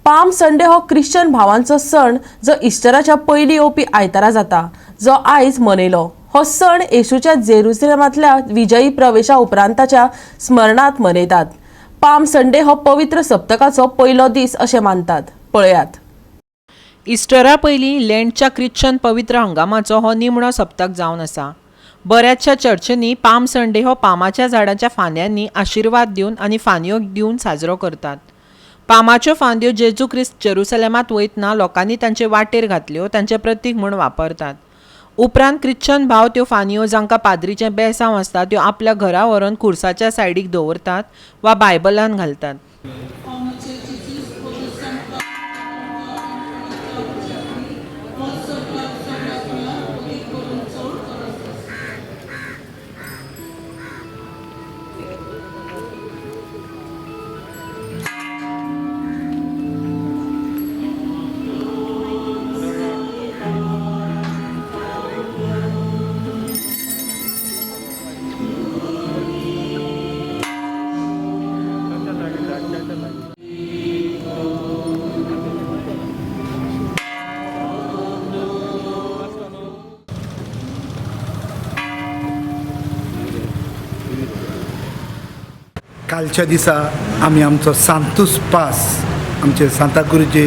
Palm Sunday हो Christian भावांचो सण जो इस्टराच्या पयलीं येवपी आयतारा जाता, जो आयज मनयलो. हो सण येशूच्या जेरुसलेमांतल्या विजयी प्रवेशा उपरांताच्या स्मरणांत मनयतात. पाम संडे हो पवित्र सप्तकाचो पयलो दीस अशें मानतात. पळयात. इस्टरा पयलीं लेंटच्या ख्रिश्चन पवित्र हंगामाचो हो निमणो सप्तक जावन आसा. बऱ्याचशा चर्चींनी पाम संडे हो पामाच्या झाडाच्या फांद्यांनी आशिर्वाद दिवन आनी फांदयो दिवन साजरो करतात. पामाच्यो फांदयो जेजू क्रिस्त जेरुसलेमांत वयतना लोकांनी तांचे वाटेर घातल्यो तांचें प्रतीक म्हूण वापरतात. उपरांत ख्रिश्चन भाव त्यो फांदयो, जांकां पाद्रीचें बेसांव आसता, त्यो आपल्या घरा व्हरून खुर्साच्या सायडीक दवरतात वा बायबलान घालतात. कालच्या दिसा आमी आमचो सांतूस पास आमचे सांताक्रुजे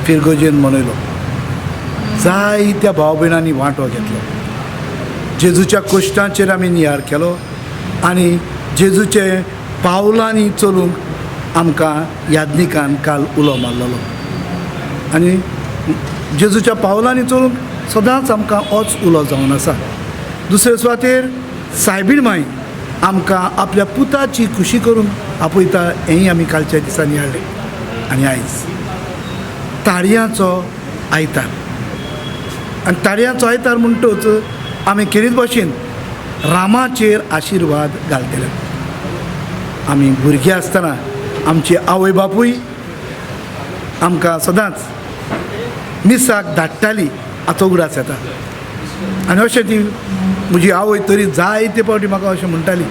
फिरगोजेन मनयलो. जायत्या भाव भयणांनी वांटो घेतलो. जेजूच्या कोश्टांचेर आमी नियाळ केलो आनी जेजूचे पावलांनी चलूंक आमकां याज्ञिकान काल उलो मारलेलो आनी जेजूच्या पावलांनी चलूंक सदांच आमकां होच उलो जावन आसा. दुसरे सुवातेर सायबीण माई आमकां आपल्या पुताची खुशी करूंक आपयता हेंय आमी कालच्या दिसांनी हाडलें. आनी आयज ताळयांचो आयतार, आनी ताळयांचो आयतार म्हणटच आमी खेरीत भाशेन रामाचेर आशिर्वाद घालतले. आमी भुरगीं आसतना आमची आवय बापूय आमकां सदांच मिसाक धाडटाली हाचो उगडास येता. आनी अशें ती म्हजी आवय तरी जायते फावटी म्हाका अशें म्हणटाली,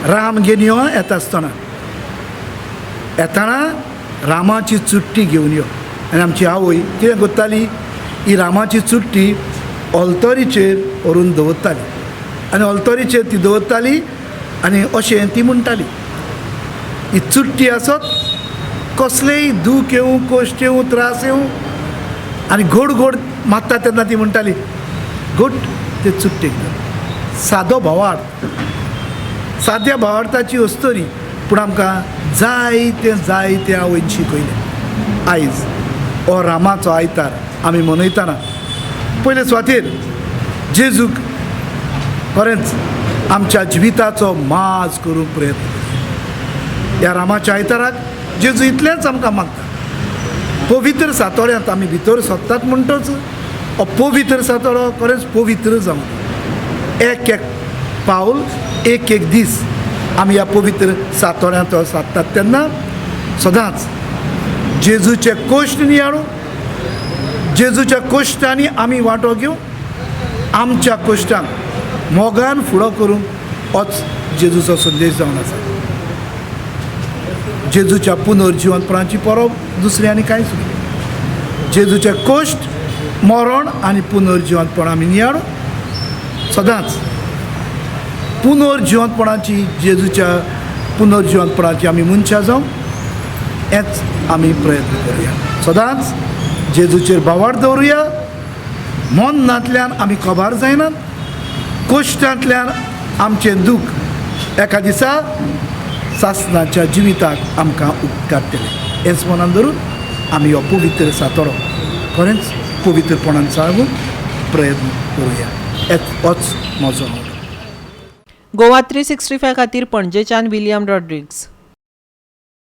राम घेवन यो, येता आसतना येतना रामाची चुट्टी घेवन यो. आनी आमची आवय कितें करताली, ही रामाची चुट्टी ऑल्तोरीचेर व्हरून दवरताली आनी ऑल्तोरीचेर ती दवरताली आनी अशें ती म्हणटाली, ही चुट्टी आसत कसलेय दूख येवं, कश्ट येवं, त्रास येवं, आनी गोड गोड मारता तेन्ना ती म्हणटाली गोड ते चुट्टेक धर. सादो भावार्थ, साद्या भावार्थाची अस्तोरी, पूण आमकां जायतें जायतें आवयन शिकयलें. आयज हो रामाचो आयतार आमी मनयतना पयले सुवातेर जेजूक खरेंच आमच्या जिविताचो माज करूंक प्रयत्न करता. ह्या रामाच्या आयताराक जेजू इतलेंच आमकां मागता, पवित्र सातोळ्यांत आमी भितर सोदतात म्हणटच हो पवित्र सातोळो खरेंच पवित्र जावं. एक एक पावल, एक एक दीस आमी ह्या पवित्र सातोळ्यांत सादतात तेन्ना सदांच जेजूचे कोश्ट नियाळूं, जेजूच्या कोश्टांनी आमी वांटो घेवं, आमच्या कोश्टांक मोगान फुडो करूंक होच जेजूचो संदेश जावन आसा. जेजूच्या पुनर्जिवनपणाची परब दुसरी आनी कांयच न्ही. जेजूचे कोश्ट, मरण आनी पुनर्जिवनपण आमी नियाळूं, सदांच पुनर्जिवनपणाची, जेजूच्या पुनर्जिवनपणाची आमी मनशां जावं हेच आमी प्रयत्न करुया. सदांच जेजूचेर भावार्थ दवरुया, मनांतल्यान आमी खबार जायनात, कोश्टांतल्यान आमचें दूख एका दिसा सासणाच्या जिविताक आमकां उपकारतलें हेंच मनान धरून आमी हो पवित्र सातोळो खरेंच पवित्रपणान सागूंक प्रयत्न करुया. हेच होच म्हजो आवडो. गोवा 365 खातीर पणजेच्यान विलियम रॉड्रिग्स.